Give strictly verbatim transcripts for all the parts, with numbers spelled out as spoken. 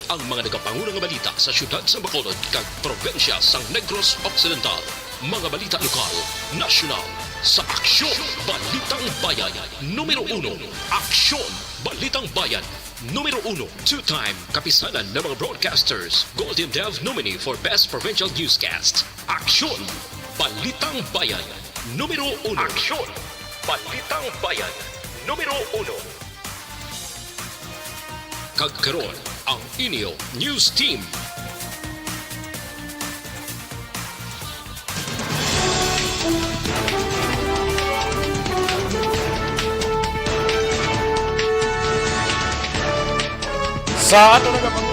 Ang mga nagapanguna nga balita sa siyudad sa Bacolod kag probinsya sang Negros Occidental. Mga balita lokal, nasyonal, sa Aksyon Balitang Bayan numero uno. Aksyon Balitang Bayan numero uno. Two-time Kapisanan ng mga Broadcasters Golden Dove nominee for Best Provincial Newscast. Aksyon Balitang Bayan numero uno. Aksyon Balitang Bayan numero uno. Kag karon, ang inyo news team. Sa ato nga mga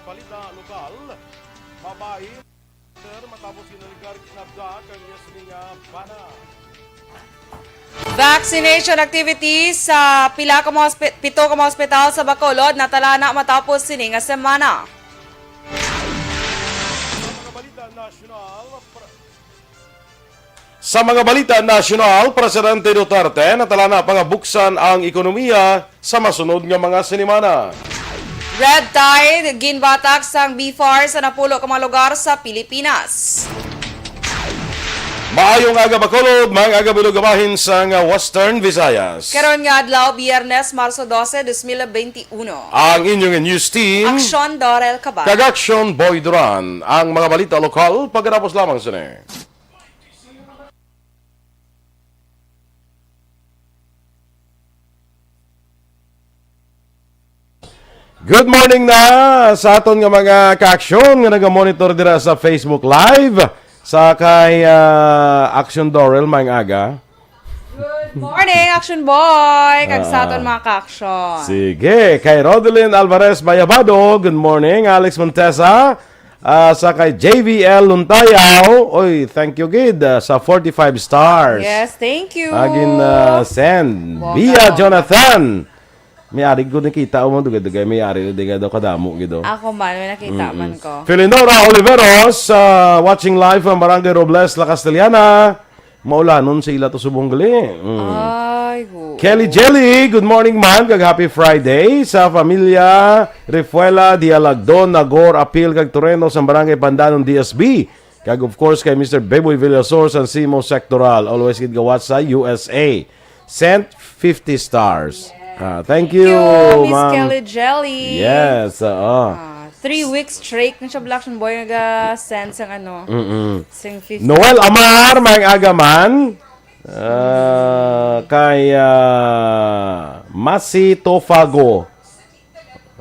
balita lokal, babayi, sir, matapos ginaligar kinabda kang iya sini nga bana. Vaccination activities sa pila ka mga hospi-, pito ka mga ospital sa Bacolod natalana matapos sini nga semana. Sa mga balita nasyonal, pre- Sa mga balita nasyonal, Presidente Duterte natalana pangabuksan ang ekonomiya sa masunod nga mga sinimana. Red Tide, ginbatak sang BFAR sa napulo ka mga lugar sa Pilipinas. Maayong aga, Bacolod, maayong aga, Bilog, bahin sang Western Visayas. Karon nga adlaw, Biyernes, Marso dose, dos mil benti uno. Ang inyong news team, Aksyon Dorel Cabal. Kag Aksyon Boy Duran. Ang mga balita lokal, pagkatapos lamang sini. Good morning na sa aton nga mga ka-aksyon nga naga-monitor dira sa Facebook Live. Sa kay, ah, Aksyon Dorel, maayong aga. Good morning, Action Boy! Kag sa Ah. aton mga ka-aksyon. Sige, kay Rodelyn Alvarez Bayabado, good morning. Alex Montesa, ah, sa kay J V L Luntayaw, oy, thank you gid, ah, sa forty-five stars. Yes, thank you. Agin, ah, send. Bongga, Bia bongga. Jonathan. May ari ko nakita mo, dugay-dugay, may ari, dugay daw kadamo, gido. Ako man, may nakita Mm-mm. man ko. Felinora Oliveros, ah, watching live from Barangay Robles, La Castellana. Maulanon sa ila to subong gali. Mm. Ay, oo. Kelly Jelly, good morning, ma'am, kag happy Friday sa familia Refuela, Dialagdon, Nagor, Apil, kag Toreno sa Barangay Pandanon, D S B. Kag, of course, kay Mister Beboy Villasor, San Simo Sectoral. Always gid gawat sa U S A. Sent fifty stars. Ah, thank Thank you, you, Miss Ma'am. Kelly Jelly. Yes, oo. Ah, three weeks straight na siya, Black Action Boy, naga-send sang ano, Mm-mm. sing fifty. Noel Amar, maayong aga man. Ah, kay, ah, Masi Tofago.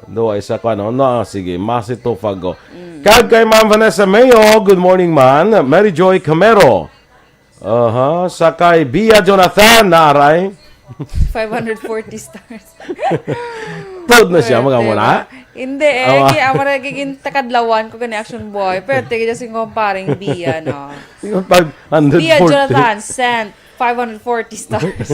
Do, isa ko, ano? No, sige, Masi Tofago. Mm. Kag kay Ma'am Vanessa Mayo, good morning, man. Mary Joy Camero. Aha, sa kay Bia Jonathan, naray. Five hundred forty stars. Tuod na siya, Pwerte mga muna? ba? Hindi eh, Awa. Kaya amo ra giging takadlawan ko gani Action Boy. Pwerte gid sing kumparing Bia, no? Yung five hundred forty. Bia Jonathan sent five hundred forty stars.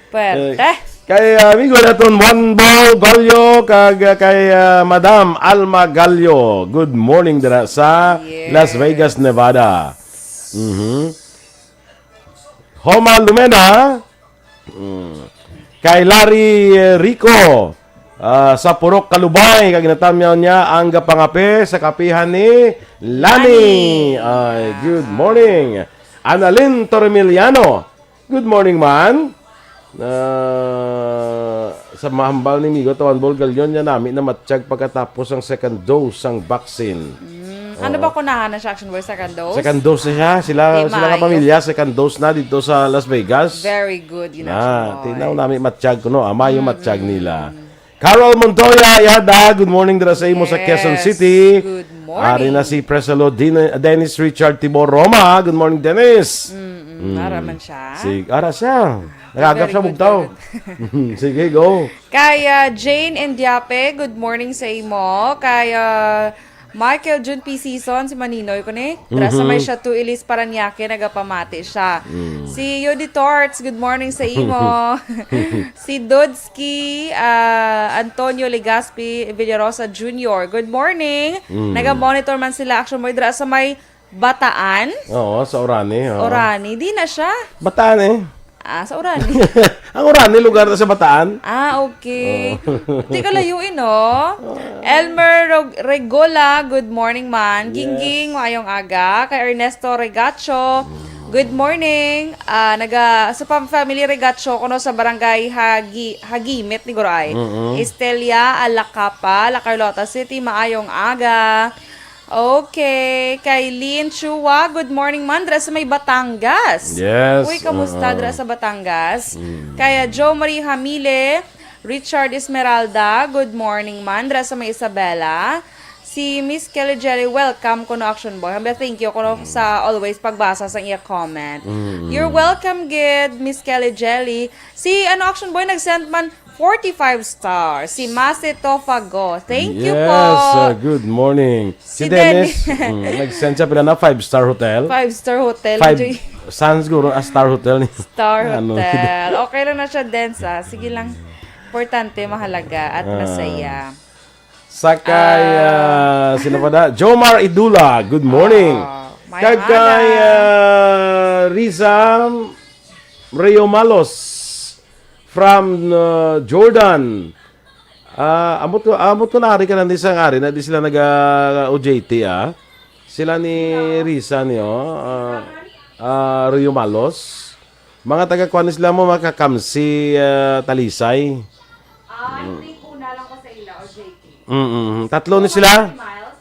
Pwerte. Eh, kay, ah, amigo naton, Juan Bo Gallo, kag, ah, kay, ah, Madam Alma Gallo. Good morning dira sa Yes. Las Vegas, Nevada. Mhm. Homa Lumena. Mm. Kay Larry Rico, ah, sa Purok Kalubay, kag ginatamyaw niya ang gapangape sa kapihan ni Lani. Lani. Ay, good morning. Annalyn Tormiliano, good morning, man. Ah, sa mahambal ni Migo Tawan Bolgalyon niya nami na matsyag pagkatapos ang second dose sang vaccine. Mm, ano Oh. ba kunahan na siya, Action Boy, second dose? Second dose na siya. Sila, Di sila nga maayo. pamilya, second dose na dito sa Las Vegas. Very good, yun, Na, Action Boy. tinaw nami matsyag ko, no? Amayo Mm-mm. matsyag nila. Carol Montoya, yada, good morning dira sa imo sa Quezon Yes. City. Good morning. Ari na si Preselo Din-, Dennis Richard Tibor Roma. Good morning, Dennis. Mm-mm, Mm. ara man siya. Sig-, ara siya. Nagagap Very siya, good, bugtaw. very good. Sige, go. Kay, ah, Jane Indiape, good morning sa imo. Kay, ah, Michael Jun P. Season, si Maninoy ko ni. Dira sa may Mhm. Chateau Elise, Parañaque, nagapamati siya. Mm. Si Yodi Torts, good morning sa imo. Si Dodski, ah, Antonio Legaspi Villarosa Junior, good morning. Mm. Naga-monitor man sila, Action Boy, dira sa may Bataan. Oo, sa Orani, oo. Orani, di na siya. Bataan eh. Ah, sa Orani. Ang Orani, lugar na sa Bataan. Ah, okay. Di ka layo, eh, no? Elmer Rog-, Regola, good morning, man. Yes. Gingging, maayong aga. Kay Ernesto Regacho, good morning. Ah, naga, sa pam-, family Regacho, kuno sa barangay Hagi-, Hagimit ni Guray. Mm-mm. Estelia Alacapa, La Carlota City, maayong aga. Okay, kay Lynn Chua, good morning, man, dira sa may Batangas. Yes, Uy, kamusta oo. dira sa Batangas? Mm. Kay, ah, Jo Marie Hamile, Richard Esmeralda, good morning, man, dira sa may Isabela. Si Miss Kelly Jelly, welcome kuno, Action Boy. Hambe, thank you kuno sa always pagbasa sa iya comment. Mm. You're welcome, gid, Miss Kelly Jelly. Si, ano, Action Boy, nag-send man forty-five stars. Si Mase Tofago. Thank you po. Yes, uh, good morning. Si Si Dennis, Dennis. mm, nag-send siya pila na five-star hotel. Five-star hotel. Five Joy. San siguro a star hotel ni. Star Ano? Hotel. Okay lang na siya, Dennis, ah. Sige lang. Importante, mahalaga, at Ah. masaya. Sakay, Ah. ah, sino pa da? Jomar Idula, good morning. Ah, may Kag kay, ana. ah, Riza Reo Malos from, ah, Jordan. Ah, ambot ko, ambot ko na ari ka nandi sa ngari na di sila naga O J T, ah. Sila ni Risa niyo, ah, ah, Rio Malos. Mga taga kuan ni sila mo, mga kakamsi, ah, Talisay. Ah, I think una lang ko sa ila, O J T. Mm-mm. Tatlo ni sila? Miles?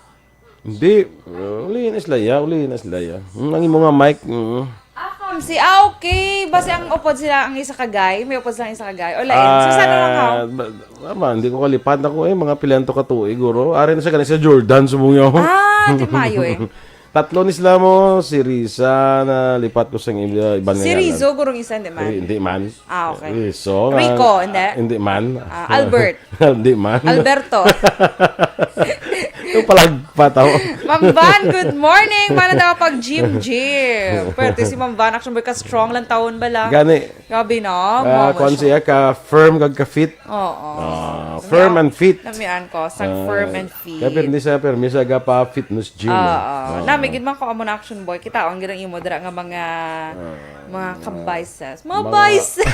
Hindi. Uh, uli na sila, ya. Uli na sila, ya. Mm, ang imo nga mic, mm. Ah, Kamsi. Ah, okay. Basi ang upod sila ang isa ka guy? May upod sila ang isa ka guy? O lain? Sa saan lang, haw? Ah, ba-, tama, hindi ko kalipat na ko eh. Mga pilanto ka tuig, guro. Ari na siya gani sa Jordan, subong niyo. Ah, di mayo eh. Tatlo ni sila mo, si Risa na lipat ko sa ib-, iban Si nga Rizzo, gurong isa, hindi man? Ri-, hindi man. Ah, okay. Rizzo, nga, Rico, hindi? Hindi man. Ah, Albert. Hindi man. Alberto. Ito palagpat ako. Ma'am Van, good morning. Mana daw pag gym, gym. Pwerte si Ma'am Van, action boy ka strong lang taon bala. Gani. Grabe na. Ah, Mama kuwan siya. Siya ka firm kag ka fit. Oo. Ah, firm and fit. Namian ko, sang Ah, firm and fit. Kaya pirmi sa, pirmi sa ga pa fitness gym, eh. Oo. Oo. Nami, gid man ko amo na action boy. Kita, ang girang imo dira nga mga, Ah. mga kabiceps. Mga Mga biceps!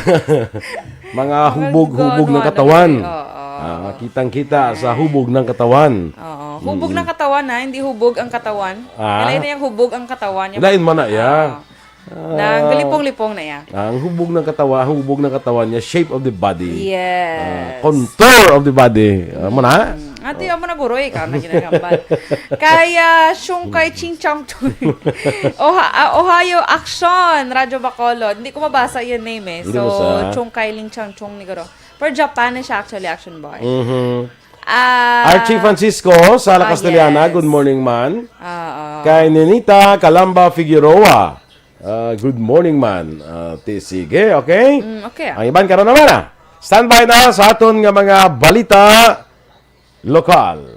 Mga Mga hubog-hubog ng gagawa na katawan. rin, oo. Ah, kitang-kita sa hubog ng katawan. Oo. Hubog Mm. ng katawan, ha? Hindi hubog ang katawan. Ah. Kailangan na yung hubog ang katawan. Yung Lain man na, ya. Oo. Ah. Nang galipong-lipong na, ya. Ah, ang hubog ng katawan, hubog ng katawan niya, shape of the body. Yes. Ah, contour of the body. Ah, mo na? Mm. Ate, amo na, guro, eh, ikaw na ginagambal. Kaya, Shungkay Ching Chang Tui. Oha-, ah, Ohio Action, Radyo Bacolod. Hindi ko mabasa yung name, eh. Hindi So, mabasa. Chungkay Ling Chang Chung ni guro. Pero Japan na siya, actually, Action Boy. Mhm. Ah, Archie Francisco, sa La ah, Castellana, yes. Good morning, man. Oo. Kay Ninita Calamba Figueroa, ah, good morning, man. Ah, ti-, sige, okay? Mm, okay, ah. Ang iban karon naman, ah. Standby na sa aton nga mga balita lokal.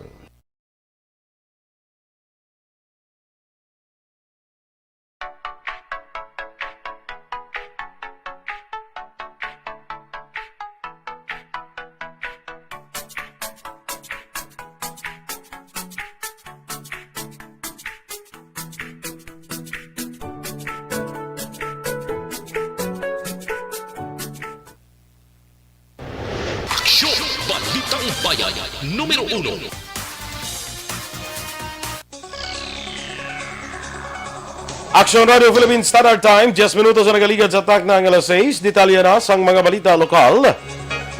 Aksyon! Balitang Bayan, numero uno. Aksyon Radio Philippine Standard Time, diyes minutos ang nagaligad sa takna nga alas sais. Detalye na sang mga balita lokal.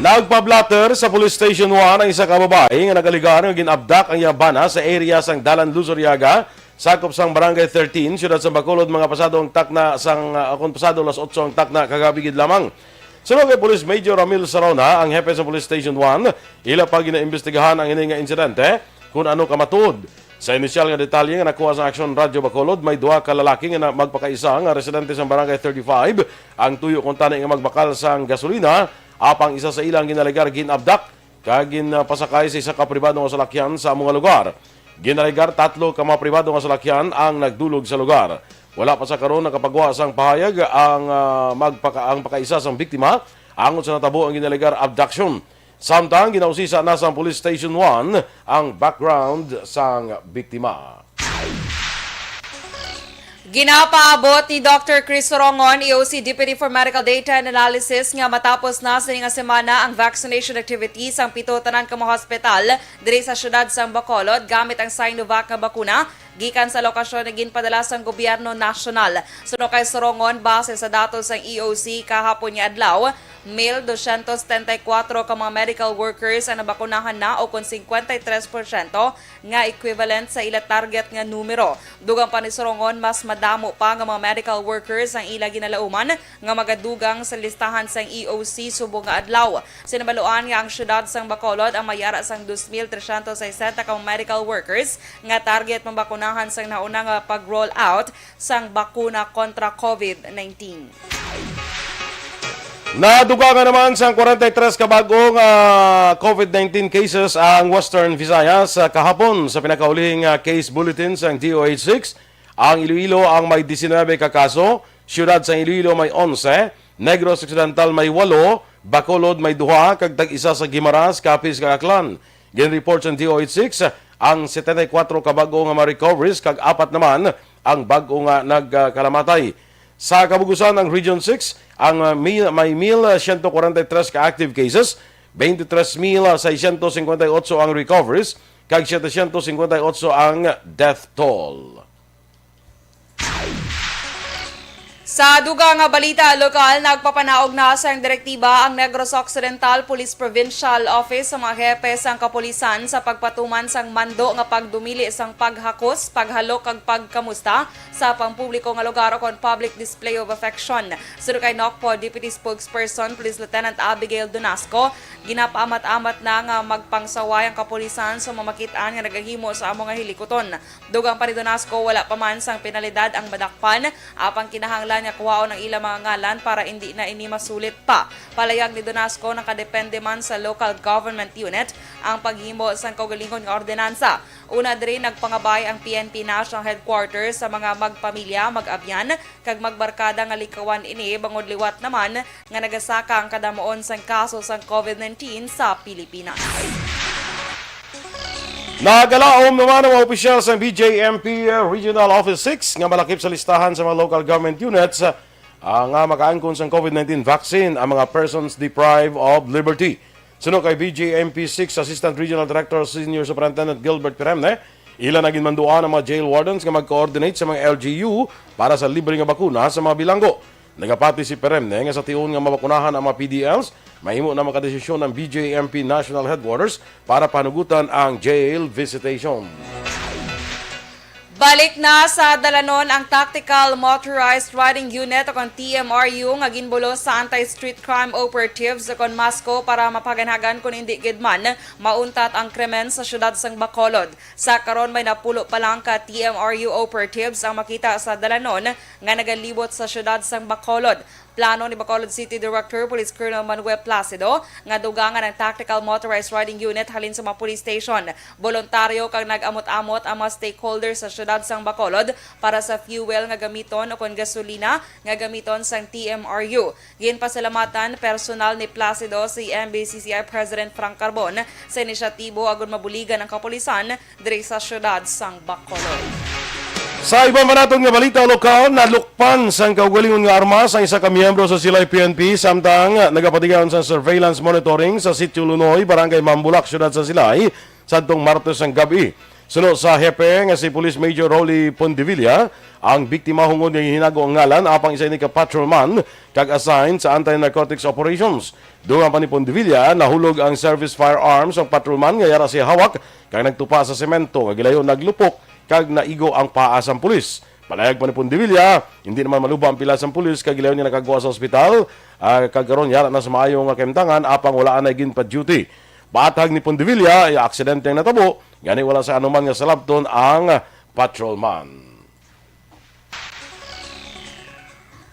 Nagpa-blotter sa Police Station one ang isa ka babayi nga nag-alegar nga gin-abduct ang iyang bana sa area sang Dalan Luzuriaga, sakop sang Barangay thirteen, siyudad sa Bacolod, mga pasado ang takna sang, ah, kon pasado alas otso ang takna kagabi gid lamang. Suno kay Police Major Ramil Sarona, ang hepe sa Police Station one, ila pa ginaimbestigahan ang ini nga insidente, kun ano ka matuod. Sa inisyal nga detalye nga nakuha sa Aksyon Radyo Bacolod, may duha ka lalaki nga na-, magpakaisa nga residente sa Barangay thirty-five ang tuyo kuntani nga magbakal sang gasolina, apang isa sa ila ang ginalegar gin-abduct kag ginpasakay sa isa ka pribado nga salakyan sa amo nga lugar. Ginalegar tatlo ka mga pribado nga salakyan ang nagdulog sa lugar. Wala pa sa karon nakapagwa sang pahayag ang, ah, magpaka-, ang pakaisa sang biktima angot sa natabo ang ginalegar abduction. Samtang ginausisa na sang Police Station one ang background sang biktima. Ginapaabot ni Doctor Chris Sorongon, E O C Deputy for Medical Data and Analysis, nga matapos na sini nga semana ang vaccination activities sang pito tanan ka mga hospital diri sa siyudad sang Bacolod gamit ang Sinovac nga bakuna gikan sa lokasyon nga ginpadala sang gobyerno nasyonal. Suno kay Sorongon, base sa datos sang E O C kahapon nga adlaw, mil dosyentos setenta y kuwatro ka mga medical workers ang nabakunahan na, o kon singkwenta y tres porsyento nga equivalent sa ila target nga numero. Dugang pa ni Sorongon, mas madamo pa nga mga medical workers ang ila ginalauman nga magadugang sa listahan sang E O C subong nga adlaw. Sinabaluan nga ang siyudad sang Bacolod ang may ara sang dos mil tresyentos sesenta ka mga medical workers nga target mabakunahan sang nauna nga pag-roll out sang bakuna kontra COVID nineteen. Nadugangan naman sang kwarenta y tres ka bag-o nga COVID nineteen cases ang Western Visayas, ah, kahapon. Sa pinakaulihing, ah, case bulletin sang D O H six, ang Iloilo ang may diecinuebe ka kaso, siyudad sang Iloilo may onse, Negros Occidental may walo, Bacolod may duha, kag tag-isa sa Guimaras, Capiz, kag Aklan. Gin-report sang D O H six ang setenta y kuwatro ka bag-o nga mga recoveries kag apat naman ang bag-o nga nagkalamatay. Sa kabugusan, ang Region six ang, ah, mi-, may mil siyento kwarenta y tres ka active cases, twenty-three mil seiscientos cincuenta y ocho ang recoveries, kag setecientos cincuenta y ocho ang death toll. Sa dugang nga balita lokal, nagpapanaog na sang direktiba ang Negros Occidental Police Provincial Office sa mga hepe sang kapulisan sa pagpatuman sang mando nga pagdumili sang paghakos, paghalok, kag pagkamusta sa pampubliko nga lugar o kon public display of affection. Suno kay Nocpo Deputy Spokesperson Police Lieutenant Abigail Donasco, ginapaamat-amat na nga magpangsaway ang kapulisan sa mamakit-an nga nagahimo sa amo nga hilikuton. Dugang pa ni Donasco, wala pa man sang penalidad ang madakpan, apang kinahanglan nga kuhaon ang ila mga ngalan para indi na ini masulit pa. Palayag ni Donasco, nakadepende man sa local government unit ang paghimo sang kaugalingon nga ordinansa. Una diri, nagpangabay ang P N P National Headquarters sa mga magpamilya, mag-abyan, kag magbarkada nga likawan ini, bangod liwat naman nga nagasaka ang kadamuon sang kaso sang COVID nineteen sa Pilipinas. Nagalaom naman ang mga opisyal sang B J M P Regional Office six nga malakip sa listahan sa mga local government units, ah, nga makaangkon sang COVID nineteen vaccine ang mga persons deprived of liberty. Suno kay B J M P six Assistant Regional Director Senior Superintendent Gilbert Peremne, ila na ginmanduan ang mga jail wardens nga mag-coordinate sa mga L G U para sa libre nga bakuna sa mga bilanggo. Nagapati si Peremne nga sa tion nga mabakunahan ang mga P D Ls, mahimo na makadesisyon ang B J M P National Headquarters para panugutan ang jail visitation. Balik na sa dalanon ang Tactical Motorized Riding Unit o kon T M R U nga ginbulos sa Anti-Street Crime Operatives o kon MASCO para mapaganhagan kon indi gid man mauntat ang krimen sa siyudad sang Bacolod. Sa karon, may napulo pa lang ka T M R U operatives ang makita sa dalanon nga nagalibot sa siyudad sang Bacolod. Plano ni Bacolod City Director Police Colonel Manuel Placido nga dugangan ang Tactical Motorized Riding Unit halin sa mga police station. Boluntaryo kag nag-amot-amot ang mga stakeholders sa siyudad sang Bacolod para sa fuel nga gamiton o kon gasolina nga gamiton sang T M R U. Ginpasalamatan personal ni Placido si M B C C I President Frank Carbon sa inisyatibo agud mabuligan ang kapulisan diri sa siyudad sang Bacolod. Sa iban pa naton nga balita lokal, nalukpan sang kaugalingon nga armas ang isa ka miyembro sa Silay P N P, samtang nagapatigayon sang surveillance monitoring sa Sitio Lunoy, Barangay Mambulak, siyudad sa Silay, sadtong Martes sang gab-i. Suno sa hepe nga si Police Major Rolly Pondevilla, ang biktima hungod nga hinago ang ngalan, apang isa ini ka patrolman kag assigned sa anti-narcotics operations. Dugang pa ni Pondevilla, nahulog ang service firearms sang patrolman nga yara siya hawak, kag nagtupa sa semento nga gilayon naglupok kag naigo ang paa sang pulis. Palayag pa ni Pondevilla, hindi naman maluba ang pila sang pulis kag gilayon niya nakagwa sa ospital, ah, kag karon yara na sa maayo nga kahimtangan, apang wala anay ginpa-duty. Paathag ni Pondevilla, iya aksidente ang natabo, gani wala sa anuman nga salabton ang patrolman.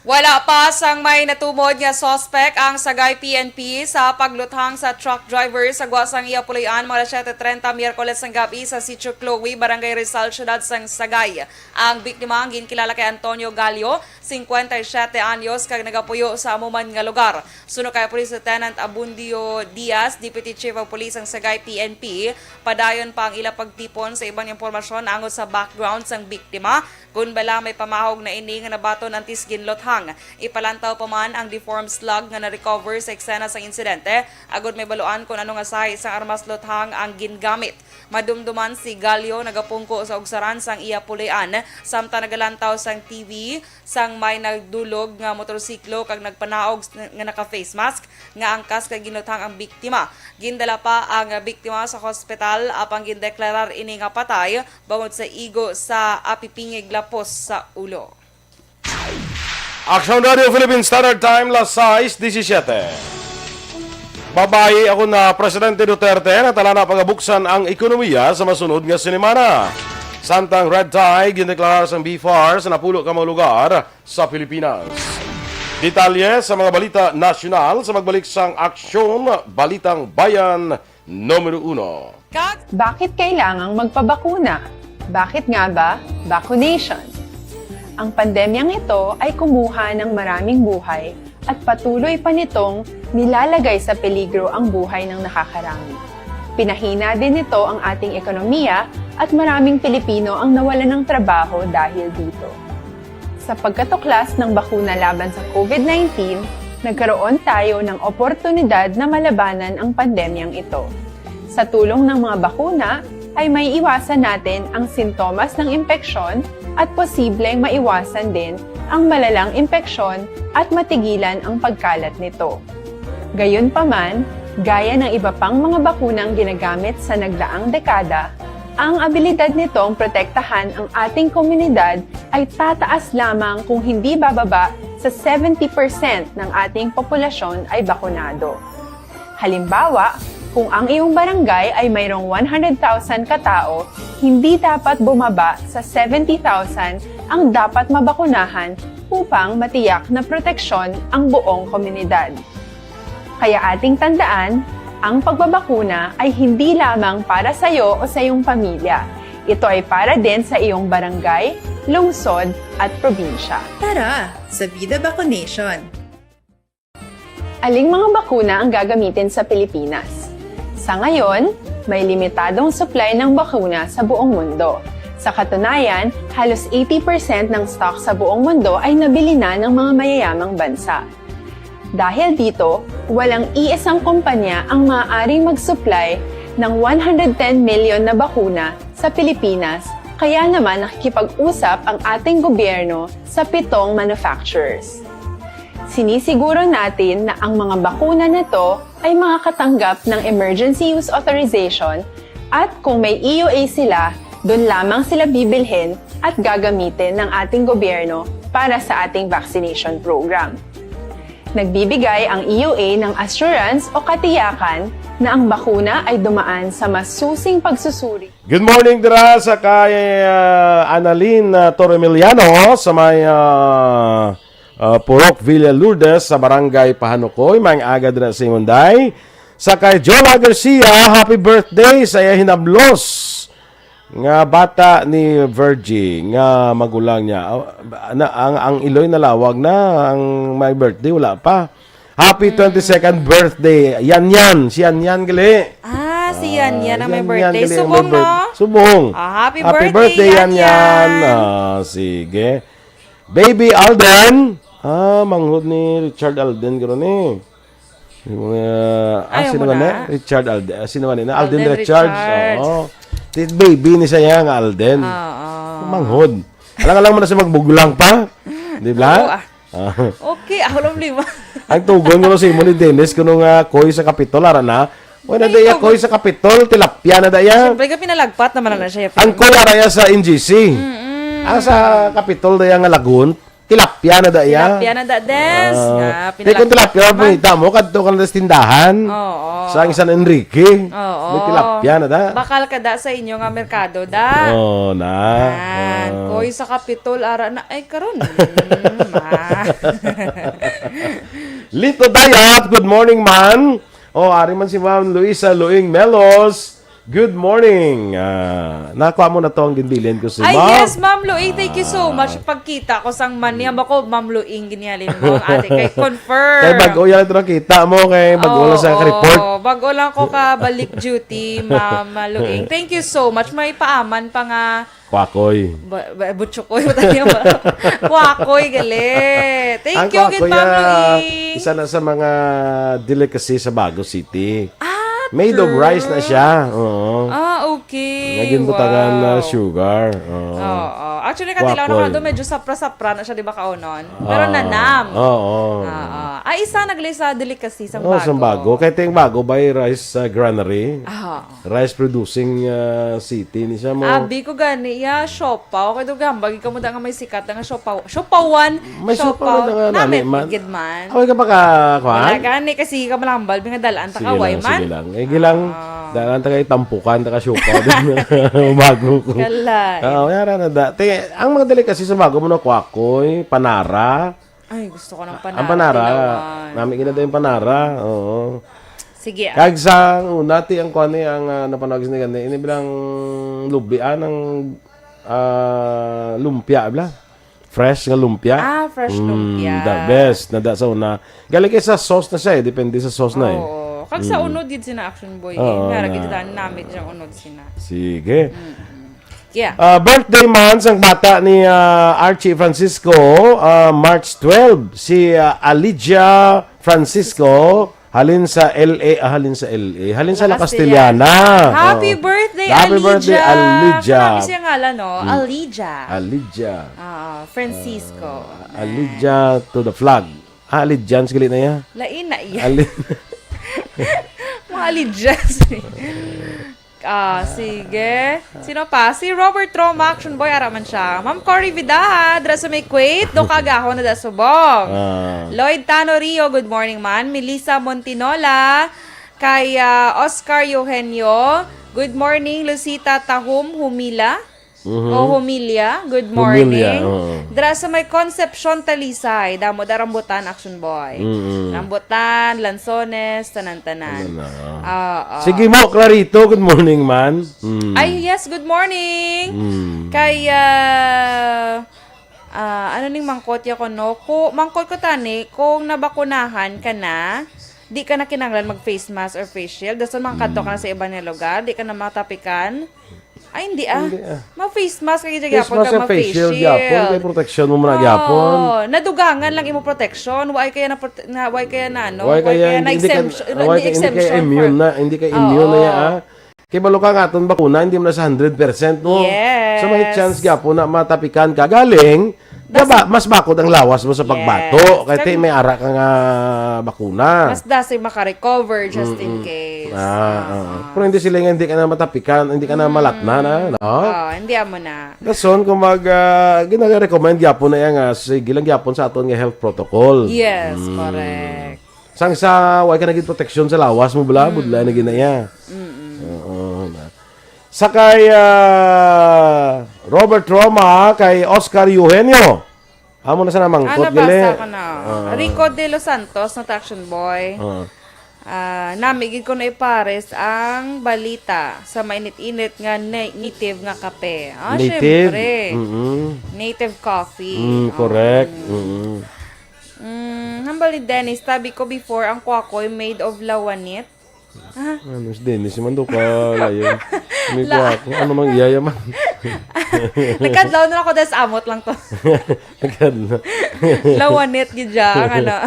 Wala pa sang may natumod nga suspect ang Sagay P N P sa pagluthang sa truck driver sa gwa sang iya puloy-an mga alas siyete trenta Miyerkules sang gab-i sa Sitio Chloe, Barangay Rizal, siyudad sang Sagay. Ang biktima ang ginkilala kay Antonio Gallo, singkwenta y siyete anyos, kag nagapuyo sa amo man nga lugar. Suno kay Police Lieutenant Abundio Diaz, Deputy Chief of Police sang Sagay P N P, padayon pa ang ila pagtipon sa iban nga impormasyon angot sa background sang biktima. Kon bala may pamahog na ini nga nabaton antes ginluthang. Ipalantaw pa man ang deformed slug nga na-recover sa eksena sang insidente, agud may baluan kon ano nga sahi sang armas luthang ang gingamit. Madumduman si Gallo nagapungko sa ugsaran sang iya puloy-an, samtang nagalantaw sang T V sang may nagdulog nga motorsiklo kag nagpanaog s-, nga naka-face mask nga angkas kay ginluthang ang biktima. Gindala pa ang biktima sa hospital, apang gindeklarar ini nga patay bangod sa igo sa apipingig lapos sa ulo. Aksyon Radio Philippine Standard Time, las sais disisiete. Babayi ako na Presidente Duterte, natala na pagabuksan ang ekonomiya sa masunod nga sinimana. Samtang red tide, gindeklarar sang B far sa napulo ka mga lugar sa Pilipinas. Detalye sa mga balita nasyonal sa magbalik sang Aksyon, Balitang Bayan, Numero Uno. Kag Bakit kailangang magpabakuna? Bakit nga ba vaccination? Ang pandemyang ito ay kumuha ng maraming buhay at patuloy pa nitong nilalagay sa peligro ang buhay ng nakakarami. Pinahina din nito ang ating ekonomiya at maraming Pilipino ang nawalan ng trabaho dahil dito. Sa pagkatuklas ng bakuna laban sa COVID nineteen, nagkaroon tayo ng oportunidad na malabanan ang pandemyang ito. Sa tulong ng mga bakuna, ay maiiwasan natin ang sintomas ng impeksyon at posibleng maiwasan din ang malalang impeksyon at matigilan ang pagkalat nito. Gayunpaman, gaya ng iba pang mga bakunang ginagamit sa nagdaang dekada, ang abilidad nitong protektahan ang ating komunidad ay tataas lamang kung hindi bababa sa seventy percent ng ating populasyon ay bakunado. Halimbawa, kung ang iyong barangay ay mayroong one hundred thousand katao, hindi dapat bumaba sa seventy thousand ang dapat mabakunahan upang matiyak na proteksyon ang buong komunidad. Kaya ating tandaan, ang pagbabakuna ay hindi lamang para sa iyo o sa iyong pamilya. Ito ay para din sa iyong barangay, lungsod, at probinsya. Tara, sa Vida Vaccination! Aling mga bakuna ang gagamitin sa Pilipinas? Sa ngayon, may limitadong supply ng bakuna sa buong mundo. Sa katunayan, halos eighty percent ng stock sa buong mundo ay nabili na ng mga mayayamang bansa. Dahil dito, walang iisang kumpanya ang maaaring mag-supply ng one hundred ten million na bakuna sa Pilipinas, kaya naman nakikipag-usap ang ating gobyerno sa pitong manufacturers. Sinisiguro natin na ang mga bakuna na to ay makakatanggap ng emergency use authorization, at kung may E U A sila, doon lamang sila bibilhin at gagamitin ng ating gobyerno para sa ating vaccination program. Nagbibigay ang E U A ng assurance o katiyakan na ang bakuna ay dumaan sa masusing pagsusuri. Good morning dira sa kay, ah, Annalyn, ah, Torremiliano sa may, ah, ah, Purok Villa Lourdes sa Barangay Pahanukoy. Maayong aga dira sa imong day. Sa kay Jola Garcia, happy birthday sa iya hinablos nga bata ni Virgie nga magulang niya. Ah, na, ang, ang iloy nalawag na, ang may birthday wala pa. Happy Mm. twenty-second birthday, Yan Yan. Si Yan Yan gali. Ah, si Yan Yan ang may Yan Yan birthday. gali ang Subong, may birth-, no? Subong. Ah, happy Happy birthday, birthday, Yan Yan Yan. Yan. Ah, sige. Baby Alden. Ah, manghod ni Richard Alden garo ni. Yung mga, ah, Ayaw sino mo man na? eh? Richard Alden. Ah, sino man na? Alden Alden Richards. Richards. Oo. Ti-, baby ni siya nga Alden. Oo. Manghod. Alang-alang mo na siya magbuglang pa. Di ba? Oo, ah. Ah. Okay, ako lang lima. Ang tugon ko si mo ni Dennis, kuno nga koy sa Kapitol, ara na. Wala na Ay, daya tugon. koy sa Kapitol, tilapia na daya. Siyempre, ka pinalagpat naman na siya. Ang koy ara ya sa N G C. Mm-mm. Ah, sa Kapitol daya nga lagun. Tilapia na da iya. Tilapia na da, Des. Ah, nga, di, kung tilapia, pinalaki-, man, makita mo, kadto ka na sa tindahan. Oo. Sa San Enrique. Oo. May tilapia na da. Bakal ka da sa inyo nga merkado, da. Oo, na. Yan. Ah. Koy sa Kapitol, ara na. Ay, karon. Mm, ma. Lito Dayat, good morning, man. Oh, ari man si Ma'am Luisa Luing Melos. Good morning. Ah, nakuha mo na to ang ginbilin ko si Ay, Ma'am. Yes, Ma'am Luing. Thank you so much. Ah. Pagkita ko sang man niya, bako, Ma'am Luing, ginihalin mo. Ate, kay confirm. Kay bago yan ito nakita mo, kay bago lang sa report. Oo, bago lang ko ka balik duty, Ma'am Luing. Thank you so much. May paaman pa nga Kwakoy. Ba-, ba-, butchokoy, ba tayo ba? Kwakoy, gali. Thank you, good, Ma'am Luing. Ang kwakoy, ah, isa na sa mga delicacy sa Bago City. Ah, true. Made of rice na siya. Oo. Ah, okay. Wow. Nga ginbutangan na sugar. Oo. Oo. Actually, katilaw na ka doon, medyo sapra-sapra na siya, di ba, kaunon? Pero nanam. Oo. Oo. Ay, isa na gali sa delicacy sa Bago. Oo, sa Bago. Kay ting Bago by Rice, ah, Granary. Ah. Rice producing, ah, city ni siya mo. Abi ko gani, ya, siopaw. Kay daw gambag, ikaw mo da nga may sikat nga siopaw. Siopawan, may siopaw na nga nami man. Gid man. Away ka pa ka, kuan? Wala gani, kasi ka malambal, nga dalaan ta ka, sige lang, way man. Sige lang. Eh, gilang, ah, dalaan ta kay tampukan, ta ka siopaw. Bago ko. Kalay. Ah, wala na da. Te, ang mga delicacy sa Bago mo na kwakoy, panara, Ay, gusto ko ng panara. Ang panara, tilawan. Nami gina yung panara. Oo. Sige, ah. Kag sa una, ti ang kuan ni, ang, ah, napanawag ni gani, ini bilang lubi, ah, ng, ah, lumpia, bla? Fresh nga lumpia. Ah, fresh lumpia. Mm, the best. Nada sa una. Galing kay sa sauce na siya eh. Depende sa sauce na eh. Oo. Kag sa unod gid sina Action Boy, eh. Oo, nga ra gid na. Namit siyang unod sina. Sige. Mm-mm. Yeah. Ah, birthday man sang bata ni, ah, Archie Francisco, ah, March twelve, si, ah, Alidia Francisco, halin sa L A, ah, halin sa L A, halin sa La Castellana. Happy birthday, Alidia. Happy birthday, Alidia. Marami siya ngalan, no? Mm. Alidia. Alidia. Ah, Francisco. Ah, Alidia to the flag. Ah, Alidians gali na iya. Lain na iya. Ali- Mga Alidians. Ah, sige. Sino pa? Si Robert Roma, Action Boy, ara man siya. Ma'am Cory Vidaha, dira sa may Kuwait, do kagahon na da subong. Ah. Lloyd Tano Rio, good morning man. Melissa Montinola, kay, ah, Oscar Eugenio, good morning. Lucita Tahum Humila, Mhm. O Humilya, good morning. Humilya, oo. Dira sa may Concepcion, Talisay, damo da rambutan, Action Boy. Mm-mm. Rambutan, lansones, tanan-tanan. Ano na, oh. Ah, ah. Sige mo, Clarito, good morning man. Mm. Ay, yes, good morning. Mm. Kay, ah, ah, ano ning mangkot ya ko, no? Ku-, mangkot ko tani, kung nabakunahan ka na, di ka na kinahanglan mag face mask or face shield. Dason makakadto ka na sa iban nga lugar, di ka na matapikan. Ay, hindi, ah. Hindi, ah. Ma-face mask ka gid gyapon, kag ma-face shield gyapon, kay protection mo man gyapon. Oh, nadugangan lang imo protection. Why kaya na prote-, na, why kaya na, ano? Why kaya na exemption, why kaya, hindi kaya immune na, hindi kaya immune na ya, ah. Kay balo ka nga aton bakuna, hindi man na sa hundred percent, no? Yes. So, may chance gyapon na matapikan ka. Galing, Gaba, mas bakod ang lawas mo sa pagbato. Yes. Kay ti may ara ka nga bakuna. Mas dasi makarecover just in case. Ah, ah, ah. Pero hindi sila nga, hindi ka na matapikan, hindi ka na malatnan, ah, no? Oh, hindi amo na. Dason, kung mag, ah, ginarecommend gyapon na yan nga, sige lang gyapon sa aton nga health protocol. Yes, correct. Sang sa, way ka na gid proteksyon sa lawas mo, bala, budlay na gid na iya. Mm-mm. Oo, na. Sa kay, ah, Robert Roma, kay Oscar Eugenio. Amo na sa namangkot, ah, nabasa ko na. Ah. Rico de los Santos, not Action Boy. Ah. Ah, nami gid ko na ipares ang balita sa mainit-init nga na-, native nga kape. Ah, native? Syempre. Mm-mm. Native coffee. Mm, correct. Mm. Mm-mm. Mm, hambal ni Dennis, tabi ko before ang kwakoy made of lawanit. Ah. Ano, si Dennis man daw ka layo. May La- kuwako. Ano mang iyaya man? Nagkadlaw na ako dahil sa amot lang to. Nagkadlaw. Lawanit gid siya, ano.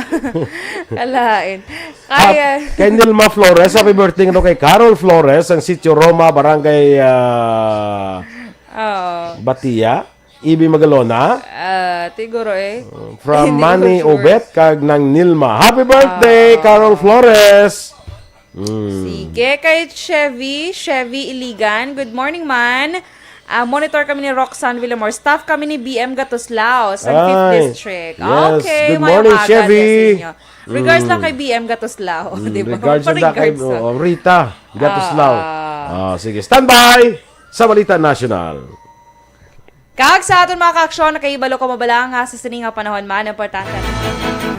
Kalain. Kaya kay Nilma Flores, happy birthday nga daw kay Carol Flores, ang Sitio Roma, Barangay, ah, Oo. Batia. Ibi Magalona. Ah, tiguro eh. From Manny Obet kag Nang Nilma. Happy birthday, Carol Flores! Mm. Sige, kay Chevy, Chevy Iligan. Good morning, man. Ah, monitor kami ni Roxanne Villamor. Staff kami ni B M Gatuslao sa fifth Ay, District. yes. Okay, Good may morning, umaga Chevy. din sa inyo. Regards lang Mm. kay B M Gatuslao, Mm, di ba? regards lang kay, Regards lang. oh, Rita Gatuslao. Ah. Ah, sige, standby sa Balita National. Kag sa aton mga kaaksyon, nakahibalo ko mabala nga sa sini nga panahon man, importante.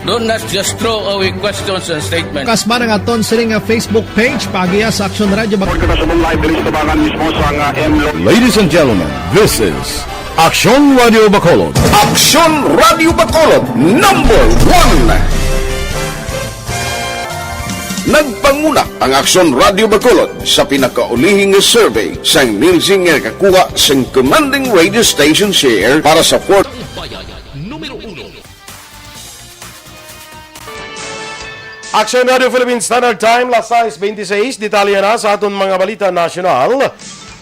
Do not just throw away questions and statements. Kasman ang aton sini nga Facebook page, paagiha sa Aksyon Radio Bac- Pagkakasabong live diri sa tabangan mismo sa nga M Lo- Ladies and gentlemen, this is Aksyon Radio Bacolod. Aksyon Radio Bacolod, number one. Nagpanguna ang Aksyon Radio Bacolod sa pinakaulihi nga survey sang Nielsen nga nakakuha sang commanding radio station share para sa fourth. Bayan, numero uno. Aksyon Radio Philippine Standard Time, las sais beintiseis. Detalye na sa aton mga balita nasyonal.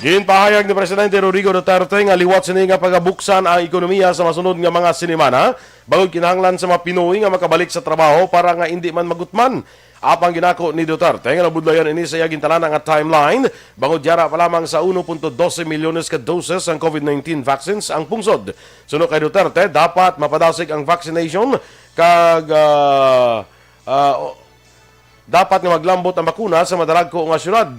Ginpahayag ni Presidente Rodrigo Duterte nga liwat sini nga pagabuksan ang ekonomiya sa masunod nga mga sinimana, bangod kinahanglan sa mga Pinoy nga makabalik sa trabaho para nga indi man magutman. Apang ginako ni Duterte nga nabudlayan ini sa iya gintalana nga timeline, bangod yara pa lamang sa uno punto doce milyones ka doses ang COVID nineteen vaccines ang pungsod. Suno kay Duterte, dapat mapadasig ang vaccination kag, ah, ah, o-, dapat nga maglambot ang bakuna sa madalagko nga syudad.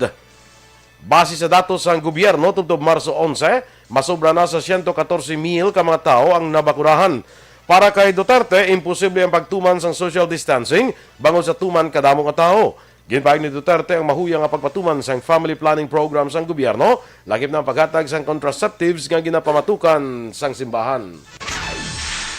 Base sa datos sang gobyerno, tubtob Marso onse, masobra na sa siyento katorse mil ka mga tawo ang nabakunahan. Para kay Duterte, imposible ang pagtuman sang social distancing bangod sa tuman kadamo nga tawo. Ginpahayag ni Duterte ang mahuya nga pagpatuman sang family planning program sang gobyerno, lakip na ang paghatag sang contraceptives nga ginapamatukan sang simbahan.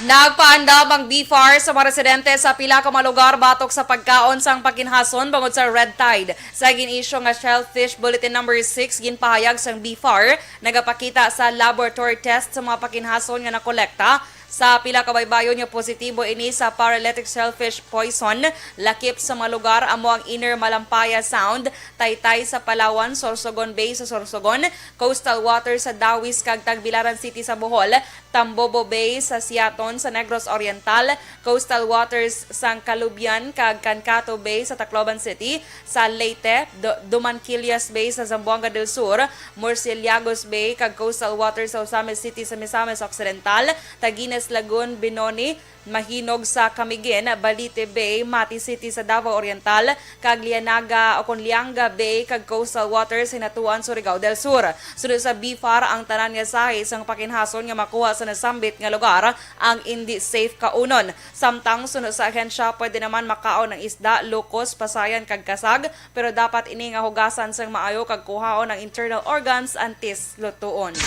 Nagpaandam ang BFAR sa mga residente sa pila ka mga lugar batok sa pagkaon sang pakinhason bangod sa red tide. Sa gin-issue nga Shellfish Bulletin Number Six, ginpahayag sang BFAR, nagapakita sa laboratory test sa mga pakinhason nga nakolekta sa pila ka baybayon nga positibo ini sa paralytic shellfish poison. Lakip sa mga lugar amo ang Inner Malampaya Sound, Taytay sa Palawan, Sorsogon Bay sa Sorsogon, coastal waters sa Dawis kag Tagbilaran City sa Bohol, Tambobo Bay sa Siaton sa Negros Oriental, coastal waters sang Calubian kag Cancato Bay sa Tacloban City, sa Leyte, Do-, Dumanquillas Bay sa Zamboanga del Sur, Murciélagos Bay kag coastal waters sa Ozamiz City sa Misamis Occidental, Taguines Lagoon, Benoni, Mahinog sa Camiguin, Balite Bay, Mati City sa Davao Oriental, kag Lianaga o kon Lianga Bay kag coastal waters sa Hinatuan, Surigao del Sur. Sunod sa BFAR, ang tanan nga sahi sang pakinhason nga makuha sa nasambit nga lugar ang indi safe kaunon. Samtang sunod sa ahensya, pwede naman makaon ang isda, lukos, pasayan kag kasag, pero dapat ini nga hugasan sang maayo kag kuhaon ang internal organs antes lutuon.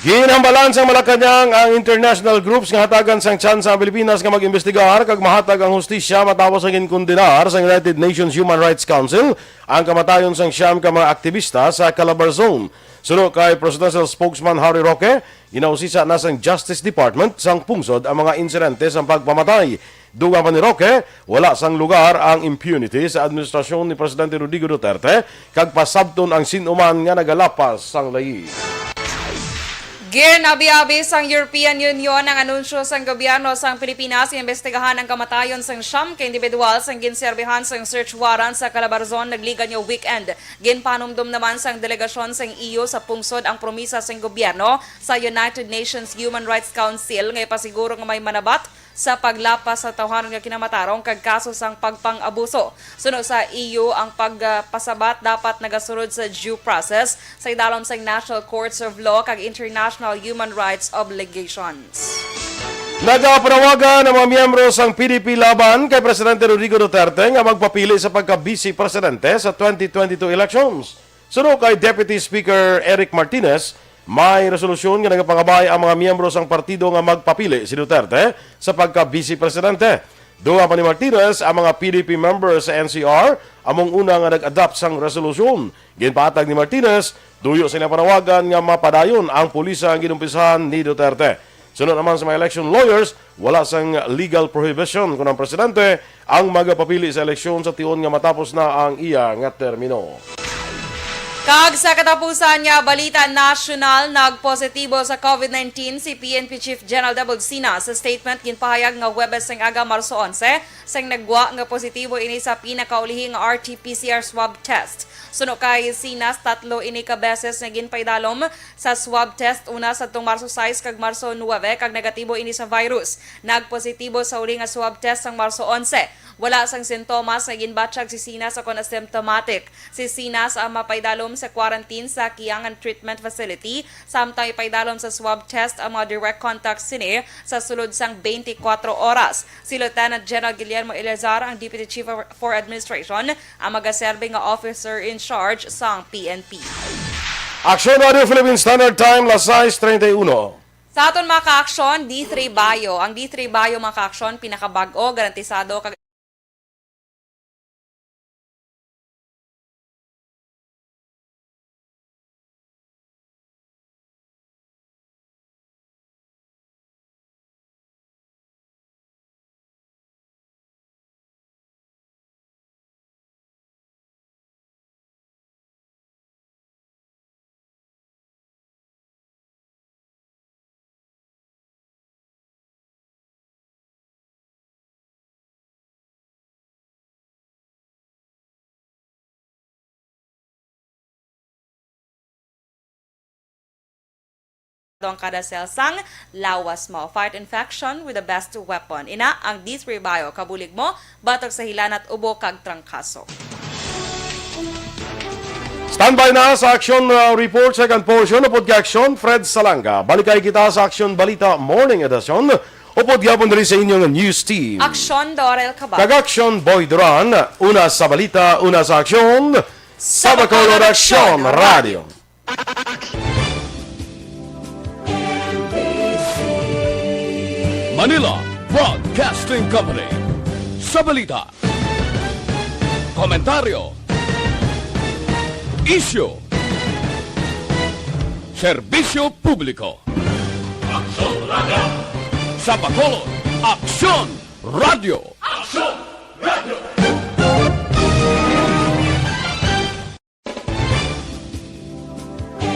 Ginhambalan sang Malacañang ang international groups nga hatagan sang tsansa ang Pilipinas nga mag-imbestigar kag mahatag ang hustisya matapos ang ginkondenar sang United Nations Human Rights Council ang kamatayon sang siyam ka mga aktibista sa Calabarzon. Suno kay Presidential Spokesman Harry Roque, ginausisa na sang Justice Department sang pungsod ang mga insidente sang pagpamatay. Dugang pa ni Roque, wala sang lugar ang impunity sa administrasyon ni Presidente Rodrigo Duterte, kag pasabton ang sin-o man nga nagalapas sang layi. Ginabi-abi sang European Union ang anunsyo sang gobyerno sang Pilipinas nga imbestigahan ang kamatayon sang siyam ka individual sang ginserbihan sang search warrant sa Calabarzon nagligad nga weekend. Ginpanumdom naman sang delegasyon sang E U sa pungsod ang promisa sang gobyerno sa United Nations Human Rights Council nga ipasiguro nga may manabat sa paglapas sa tawhanon nga kinamatarong kag kaso sang pagpang-abuso. Suno sa E U, ang pagpasabat dapat nagasunod sa due process sa idalom sang National Courts of Law kag international human rights obligations. Nagapanawagan ang mga miyembro sang P D P laban kay Presidente Rodrigo Duterte nga magpapili sa pagka-Vice Presidente sa twenty twenty-two elections. Suno kay Deputy Speaker Eric Martinez, may resolusyon nga nagapangabay ang mga miyembro sang partido nga magpapili si Duterte sa pagka-Vice Presidente. Dugang pa ni Martinez, ang mga P D P members sa N C R among una nga nag-adopt sang resolusyon. Ginpatag ni Martinez, tuyo sa iyang panawagan nga mapadayon ang pulisa ang ginumpisahan ni Duterte. Suno naman sa mga election lawyers, wala sang legal prohibition kon ang presidente ang magapapili sa eleksyon sa tion nga matapos na ang iya nga termino. Kag sa katapusan nga balita nasyonal, nagpositibo sa COVID nineteen si P N P Chief General Debold Sina. Sa statement, ginpahayag nga Huwebes sang aga, Marso onse, sang naggwa nga positibo ini sa pinakaulihi nga R T P C R swab test. Suno kay Sinas, tatlo ini ka beses nga ginpaidalom sa swab test, una sadtong Marso sais kag Marso nuebe, kag negatibo ini sa virus. Nagpositibo sa uli nga swab test sang Marso onse. Wala sang sintomas nga ginbatyag si Sinas kon asymptomatic. Si Sinas ang mapaidalom sa quarantine sa Kiangan Treatment Facility, samtang ipaidalom sa swab test ang mga direct contacts sini sa sulod sang twenty-four oras. Si Lieutenant General Guillermo Eleazar, ang Deputy Chief for Administration, ang magaserbi nga officer in charge sang P N P. Aksyon Radio Philippine Standard Time, las sais treinta y uno. Sa aton mga kaaksyon, D three Bio. Ang D three Bio, mga kaaksyon, pinakabag-o, garantisado, kag Ang kada cell sang lawas mo. Fight infection with the best weapon. Ina ang D three Bio, kabulig mo batok sa hilanat, ubo, kag trangkaso. Standby na sa action, uh, report, second portion, upod kay Aksyon Fred Salanga. Balikay kita sa Aksyon Balita Morning Edition, upod gyapon diri sa inyong news team. Aksyon Dorel Cabal. Kag Aksyon Boy Duran. Una sa balita, una sa aksyon, sa Bacolod Aksyon Radio. Manila Broadcasting Company. Sa balita, komentaryo, isyu, serbisyo publiko. Aksyon Radio. Sa Bacolod, Aksyon Radio. Aksyon Radio.